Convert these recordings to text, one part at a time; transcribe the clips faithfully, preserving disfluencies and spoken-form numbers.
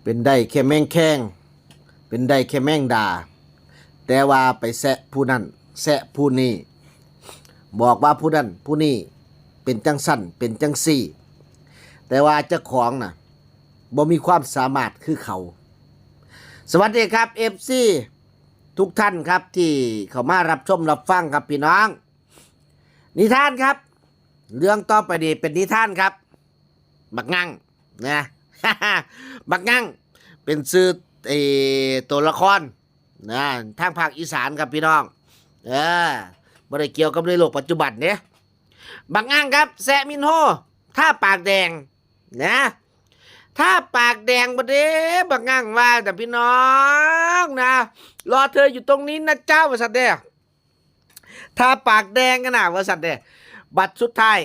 เป็นได้แค่แมงแคง เป็นได้แค่แมงดา แต่ว่าไปแซะผู้นั้นแซะผู้นี้ บอกว่าผู้นั้นผู้นี้เป็นจังซั่นเป็นจังซี่ แต่ว่าเจ้าของน่ะบ่มีความสามารถคือเขา สวัสดีครับ เอฟซี ทุกท่านครับที่เข้ามารับชมรับฟังครับพี่น้อง นิทานครับ เรื่องต่อไปนี้เป็นนิทานครับ บักงั่งนะ บักงั่งเป็นชื่อเออตัวละครนะ ทางภาคอีสานครับพี่น้อง เออบ่ได้เกี่ยวกับในโลกปัจจุบันเนี่ย บักงั่งครับ แซะมินโฮ ทาปากแดงนะ ทาปากแดงบ่เด้ บักงั่งว่าแต่พี่น้องนะ รอเธออยู่ตรงนี้นะเจ้า ว่าซั่นเด้ ทาปากแดงกันนะ ว่าซั่นเด้ บัดสุดท้าย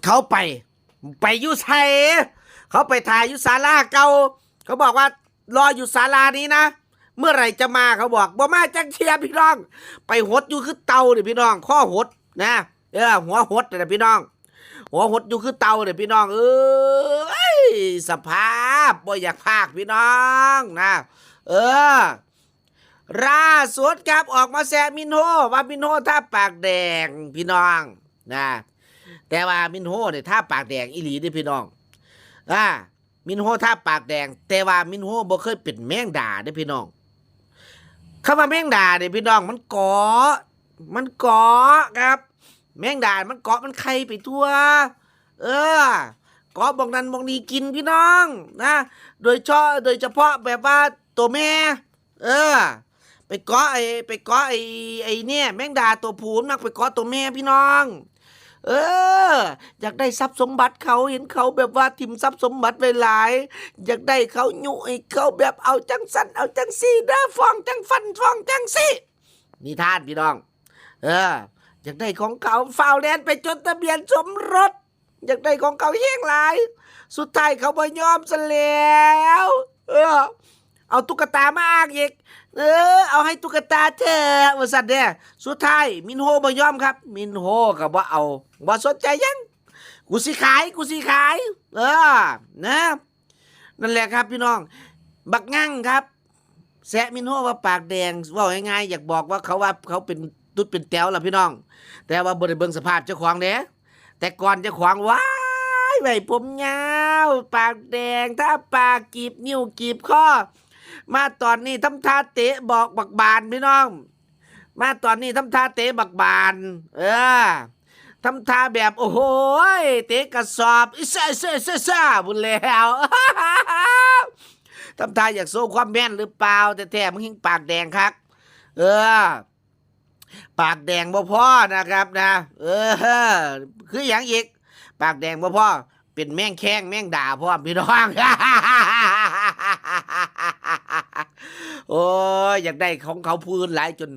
เขาไป ไปอยู่ไส เขาไปถ่ายอยู่ศาลาเก่า เขาบอกว่ารออยู่ศาลานี้นะ เมื่อไหร่จะมา เขาบอกบ่มาจักเทื่อพี่น้อง ไปหดอยู่คือเต่าเนี่ยพี่น้อง ข้อหดนะ เออ หัวหดนะพี่น้อง หัวหดอยู่คือเต่าเนี่ยพี่น้อง เอ้ย สภาพบ่อยากพากพี่น้องนะ เออ ล่าสุดครับ ออกมาแซะมินโฮ ว่ามินโฮทาปากแดงพี่น้องนะ แต่ว่ามินโฮเนี่ยทาปากแดงอีหลีเด้พี่น้อง อ่า มินโฮทาปากแดง แต่ว่ามินโฮบ่เคยเป็นแมงดาเด้พี่น้อง คำว่าแมงดาเนี่ยพี่น้อง มันเกาะ มันเกาะครับ แมงดามันเกาะมันไข่ไปทั่ว เออ เกาะบ่องนั้นบ่องนี้กินพี่น้องนะ โดยเฉพาะ โดยเฉพาะแบบว่าตัวแม่ เออ ไปเกาะไอ้ ไปเกาะไอ้ ไอ้เนี่ย แมงดาตัวผู้มันมักไปเกาะตัวแม่พี่น้อง เออ อยากได้ทรัพย์สมบัติเขา เห็นเขาแบบว่าถิ่มทรัพย์สมบัติไว้หลาย อยากได้เขายุให้เขาแบบเอาจังซั่นเอาจังซี่เด้อ ฟ้องจังฟันฟ้องจังซี่ นิทานพี่น้อง เออ อยากได้ของเขา ฟ้าวแล่นไปจดทะเบียนสมรส อยากได้ของเขาแฮงหลาย สุดท้ายเขาบ่ยอมซะแล้ว เออ เอาตุ๊กตามาอ้างอีก เออ เอาให้ตุ๊กตาเถอะ ว่าซั่นเด้ สุดท้ายมินโฮบ่ยอมครับ มินโฮก็บ่เอา บ่สนใจหยัง กูสิขาย กูสิขาย เออ นะ นั่นแหละครับพี่น้อง บักงั่งครับ แซะมินโฮว่าปากแดง เว้าง่ายๆ อยากบอกว่าเขาว่าเขาเป็นตุ๊ดเป็นแต๋วล่ะพี่น้อง แต่ว่าบ่ได้เบิ่งสภาพเจ้าของเด้ แต่ก่อนเจ้าของว้าย ไว้ผมยาว ปากแดง ทาปาก กีบนิ้ว กีบคอ มาตอนนี้ทำท่าเตะบอกบักบานพี่น้อง มาตอนนี้ทำท่าเตะบักบาน เออ ทำท่าแบบ โอ้โหย เตะกระสอบ อิซ่า อิซ่า อิซ่า อิซ่า พุ้นแหล้ว ทำท่าอยากโชว์ความแมนหรือเปล่า แท้ๆ มึงแฮ่งปากแดงคัก เออ ปากแดงบ่พอนะครับนะ เออ คือหยังอีก ปากแดงบ่พอ เป็นแมงแคงแมงดาพร้อมพี่น้อง โอ้ย อยากได้ของเขาผู้อื่นหลายจน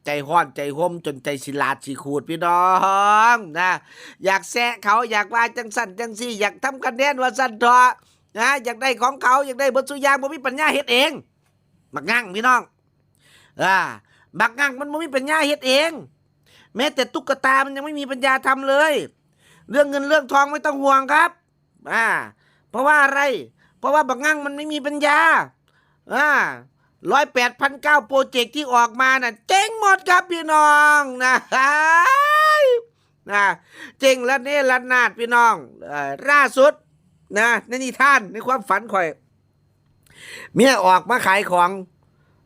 ใจฮ้อนใจห่ม จนใจสิหลาดสิขูดพี่น้องนะ อยากแซะเขา อยากว่าจังซั่นจังซี่ อยากทำคะแนนว่าซั่นเถาะนะ อยากได้ของเขา อยากได้เบิดซุอย่าง บ่มีปัญญาเฮ็ดเอง บักงั่งพี่น้อง อ่า บักงั่งมันบ่มีปัญญาเฮ็ดเอง แม้แต่ตุ๊กตามันยังไม่มีปัญญาทำเลย เรื่องเงินเรื่องทองไม่ต้องห่วงครับ อ่า เพราะว่าอะไร เพราะว่าบักงั่งมันไม่มีปัญญา อ่า ร้อยแปดพันเก้าโปรเจกต์ที่ออกมาน่ะ เจ๊งหมดครับพี่น้องนะ นะ เจ๊งระเนระนาดพี่น้อง เอ่อ ล่าสุดนะ ในนิทาน ในความฝันข่อย เมียออกมาขายของ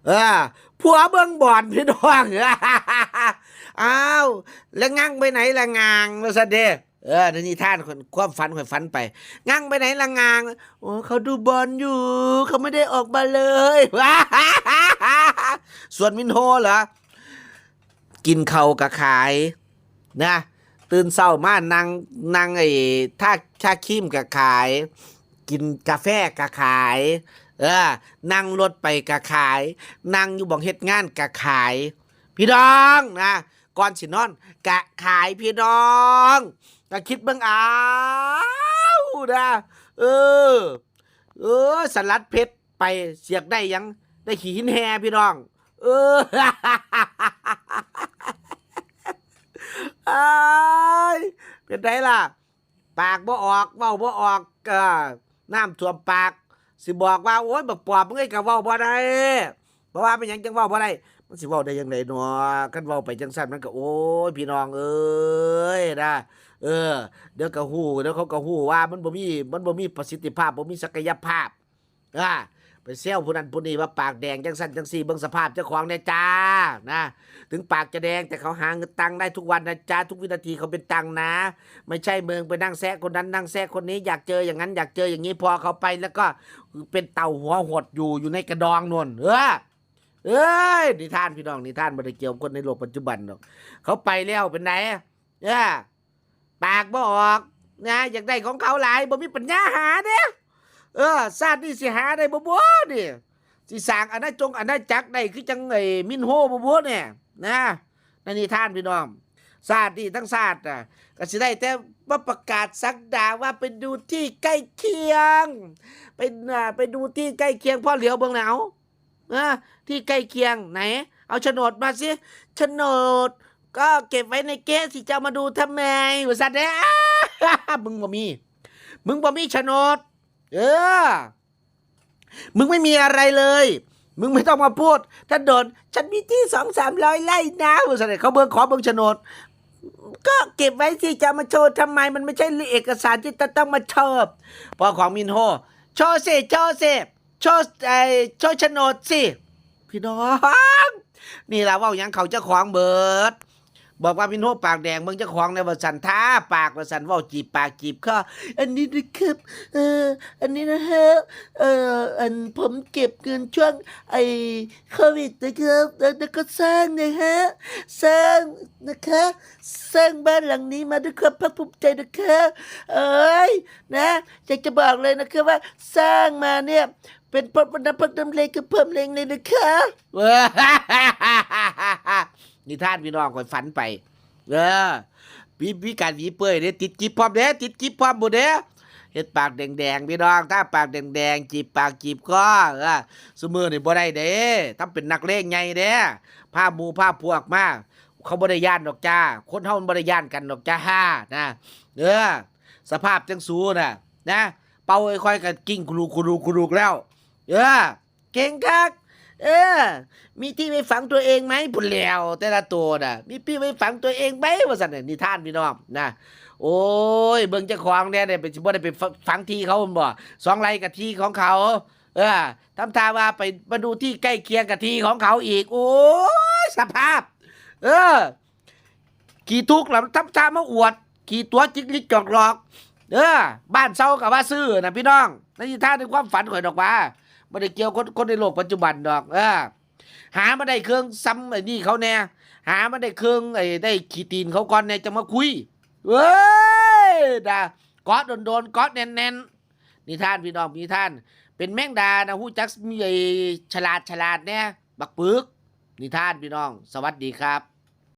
เออ ผัวเบิ่งบอลพี่น้อง อ้าว แล้วงั่งไปไหนละงาง ว่าซั่นเด้ เออ ในนิทาน ความฝันข่อยฝันไป งั่งไปไหนละงาง โอ้ เขาดูบอลอยู่ เขาไม่ได้ออกมาเลย ส่วนมินโฮเหรอ กินข้าวก็ขายนะ ตื่นเช้ามานั่ง นั่งไอ้ทา ทาครีมก็ขาย กินกาแฟก็ขาย เออ นั่งรถไปก็ขาย นั่งอยู่บ่องเฮ็ดงานก็ขาย พี่น้องนะ ก่อนสินอนก็ขายพี่น้อง ก็คิดเบิ่งเอานะ เออ เออ สลัดเพชรไป เสียกได้หยัง ได้ขี้หินแห่พี่น้อง เออ อ้าย เป็นไดล่ะ ปากบ่ออก เว้าบ่ออก เออ น้ำท่วมปาก สิบอกว่า โอ้ย บักปอบมึงเอ้ย ก็เว้าบ่ได้ เพราะว่าเป็นหยังจังเว้าบ่ได้ มันสิเว้าได้จั่งใด๋เนาะ คันเว้าไปจั่งซั้นมันก็ โอ้ย พี่น้องเอ้ยนะ เออ เดี๋ยวก็ฮู้ เดี๋ยวเขาก็ฮู้ว่ามันบ่มี มันบ่มีประสิทธิภาพ บ่มีศักยภาพ อ่า ไปแซวผู้นั้นผู้นี้ว่าปากแดงจั่งซั้นจั่งซี้ เบิ่งสภาพเจ้าของแน่จ้า นะ ถึงปากจะแดงแต่เขาหาเงินตังค์ได้ทุกวันนะจ๊ะ ทุกวินาทีเขาเป็นตังค์นะ ไม่ใช่มึงไปนั่งแซะคนนั้นนั่งแซะคนนี้ อยากเจออย่างนั้นอยากเจออย่างนี้ พอเขาไปแล้วก็เป็นเต่าหัวหดอยู่ อยู่ในกระดองโน่น เออ เอ้ย นิทานพี่น้อง นิทานบ่ได้เกี่ยวกับคนในโลกปัจจุบันดอก เขาไปแล้วเป็นไง เออ ปากบ่ออกนะ อยากได้ของเขาหลาย บ่มีปัญญาหาเด้ เออ ชาตินี้สิหาได้บ่บุนี่ สิสร้างอาณาจงอาณาจักรได้คือจั่งไอ้มินโฮบ่บุเนี่ย นะ ในนิทานพี่น้อง ชาตินี้ทั้งชาติน่ะ ก็สิได้แต่มาประกาศศักดาว่าไปดูที่ใกล้เคียง ไป อ่า ไปดูที่ใกล้เคียง พอเหลียวเบิ่งแล้ว เอ้า นะ ที่ใกล้เคียงไหน เอาโฉนดมาสิ โฉนดก็เก็บไว้ในเก๊ะสิ จะเอามาดูทำไม ว่าซั่นเด้ มึงบ่มี มึงบ่มีโฉนด เออ มึงไม่มีอะไรเลย มึงไม่ต้องมาพูด ถนน ฉันมีที่สองสามร้อยไร่นะ ว่าซั่นเด้ เขาเบิ่ง ขอเบิ่งโฉนด ก็เก็บไว้สิ จะเอามาโชว์ทำไม มันไม่ใช่เอกสารที่จะต้องมาโชว์ พอของมินโฮ โชว์สิ โชว์สิ โชว์ ไอ้ โชว์โฉนดสิ พี่น้อง นี่ล่ะเว้าหยังเข้าเจ้าของเบิด บอกว่ามินโฮปากแดง เบิ่งเจ้าของแน่ว่าซั่น ทาปากว่าซั่น เว้าจีบปากจีบคอ อันนี้นะครับ เอ่อ อันนี้นะฮะ เอ่อ อันผมเก็บเงินช่วงไอ้โควิดนะครับ แล้ว แล้วก็สร้างนะฮะ สร้างนะคะ สร้างบ้านหลังนี้มาด้วยความภาคภูมิใจนะคะ เอ้ย นะ อยากจะบอกเลยนะคะว่าสร้างมาเนี่ย เป็นเพราะน้ำพักน้ำแรงคือเพิ่มแรงเลยนะคะ นิทานพี่น้อง ข้อยฝันไป เออ มี มีการหวีเปื่อยเด้ ติดกิฟพร้อมเด้ ติดกิฟพร้อมบุเด้ เฮ็ดปากแดงๆ พี่น้อง ทาปากแดงๆ จีบปากจีบคอ เออ ซุมื้อนี่บ่ได้เด้ ทำเป็นนักเลงใหญ่เด้ พาหมู่พาพวกมา เขาบ่ได้ย้านดอกจ้า คนเฮามันบ่ได้ย้านกันดอกจ้า นะ เออ สภาพจั่งสูน่ะ นะ เป่าค่อยๆ ก็กิ้งคุรุกคุรุกคุรุกแล้ว เออ เก่งคัก เออ มีที่ไว้ฝังตัวเองไหม พุ้นแหล้ว แต่ละตัวน่ะ มีที่ไว้ฝังตัวเองไหม ว่าซั่นน่ะ นิทานพี่น้อง นะ โอ้ย เบิ่งเจ้าของแน่เนี่ย ไป สิบ่ได้ไปฝัง ฝังที่เขาบ่ สองไร่กับที่ของเขา เออ ทำท่าว่าไป มาดูที่ใกล้เคียงกับที่ของเขาอีก โอ้ย สภาพ เออ ขี้ทุกข์ล่ะ ทำท่ามาอวด ขี้ตั๋วจิกลิกจอกหลอก เออ บ้านเซาก็ว่าซื้อน่ะพี่น้อง ในนิทานในความฝันข้อยดอกว่า บ่ได้เกี่ยวคน คนในโลกปัจจุบันดอก เออ หามาได้เครื่องซ้ำไอ้นี่เขาแน่ หามาได้เครื่องไอ้ ได้ขี้ตีนเขาก่อนแน่ จั่งมาคุย เว้ย นะ เกาะโดนๆ เกาะแน่นๆ นิทานพี่น้อง นิทาน เป็นแมงดานะ ฮู้จักมีไอ้ฉลาดฉลาดแน่ บักปึก นิทานพี่น้อง สวัสดีครับ